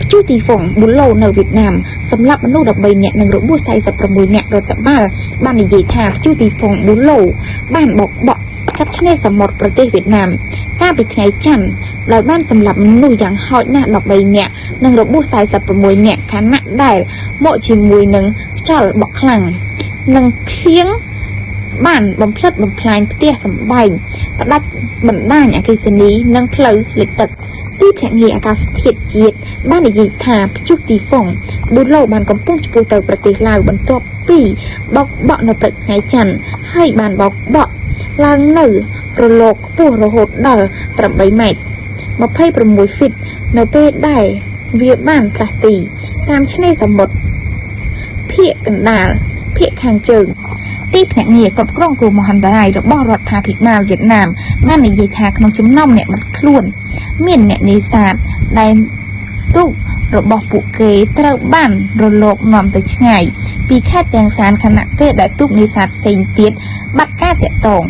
ព្យុះទីហ្វុងប៊ូឡូនៅវៀតណាមសម្លាប់មនុស្ស13នាក់និងរបួស46នាក់រដ្ឋបាលបាននិយាយថាព្យុះទីហ្វុងប៊ូឡូបានបោកបក់កាត់ឆ្នេរសមុទ្រប្រទេសវៀតណាមកាលពីថ្ងៃច័ន្ទដោយបានសម្លាប់មនុស្សយ៉ាងហោចណាស់13នាក់និងរបួស46នាក់ខណៈដែលមកជាមួយនឹងខ្យល់បក់ខ្លាំងនិងភ្លៀងបានបំផ្លិចបំផ្លាញផ្ទះសម្បែងផ្ដាច់បណ្ដាញអគ្គិសនីនិងផ្លូវលិចទឹក ទីភ្នាក់ងារអាកាសធាតុជាតិបាននិយាយថាព្យុះទីហ្វុងប៊ូឡូបានកំពុងឆ្ពោះទៅប្រទេសឡាវបន្ទាប់ពីបោកបក់នៅព្រឹកថ្ងៃច័ន្ទហើយបានបោកបក់ឡើងនៅរលកខ្ពស់រហូតដល់8ម៉ែត្រ26ហ្វីតនៅពេលដែលវាបានផ្លាស់ទីតាមឆ្នេរសមុទ្រភាគកណ្ដាលភាគខាងជើង ទីភ្នាក់ងារគ្រប់គ្រងគ្រោះមហន្តរាយរបស់រដ្ឋាភិបាលវៀតណាមបាននិយាយថាក្នុងចំណោមអ្នកបាត់ខ្លួន មានអ្នកនេសាទដែលទូករបស់ពួកគេត្រូវបានរលកនាំទៅឆ្ងាយពីខេត្តទាំងសានខណៈពេលដែលទូកនេសាទផ្សេងទៀតបាត់ការតាក់ទង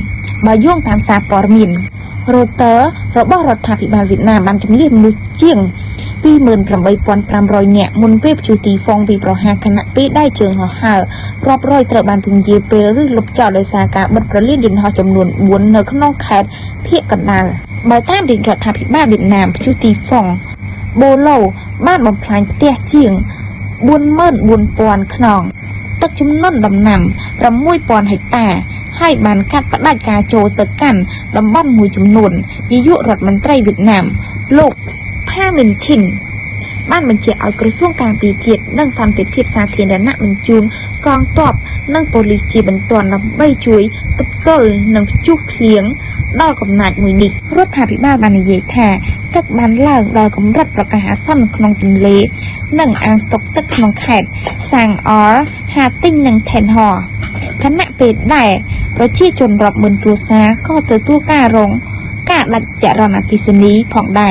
បើយោងតាមសារព័ត៌មាន រ៉ូទ័ររបស់រដ្ឋាភិបាលវៀតណាមបានជម្លៀសមនុស្សជាង28,500នាក់មុនពេលព្យុះទីហ្វុងពីប្រហារខណៈពេលដែលជើងហោះហើររាប់រយត្រូវបានពន្យាពេលឬលុបចោលដោយសារការបិទព្រលានយន្តហោះចំនួន4នៅក្នុងខេត្តភាគកណ្ដាលបើតាមរាជរដ្ឋាភិបាលវៀតណាមព្យុះទីហ្វុងបូឡូបានបំផ្លាញផ្ទះជាង44,000ខ្នងទឹកជំនន់ដំណាំ6,000ហិកតា ហើយបានកាត់ផ្តាច់ការចូលទៅកាន់តំបន់មួយចំនួននាយករដ្ឋមន្ត្រីវៀតណាមលោកផាមីនឈិនបានបញ្ជាឲ្យក្រសួងការពារជាតិនិងសន្តិភាពសាធារណៈបញ្ជូនកងទ័ពនិងប៉ូលីសជាបន្ទាន់ដើម្បីជួយទប់ទល់នឹងព្យុះភ្លៀងដល់កំណាចមួយនេះរដ្ឋាភិបាលបាននិយាយថាទឹកបានឡើងដល់កម្រិតប្រកាសអាសន្នក្នុងទន្លេ និងអាងស្តុកទឹកក្នុងខេត្តសាងអរហាទីងនិងថេនហខណៈពេលដែលប្រជាជនរាប់ម៉ឺនគ្រួសារក៏ទទួលការរងការដាច់ចរន្តអគ្គិសនីផងដែរ។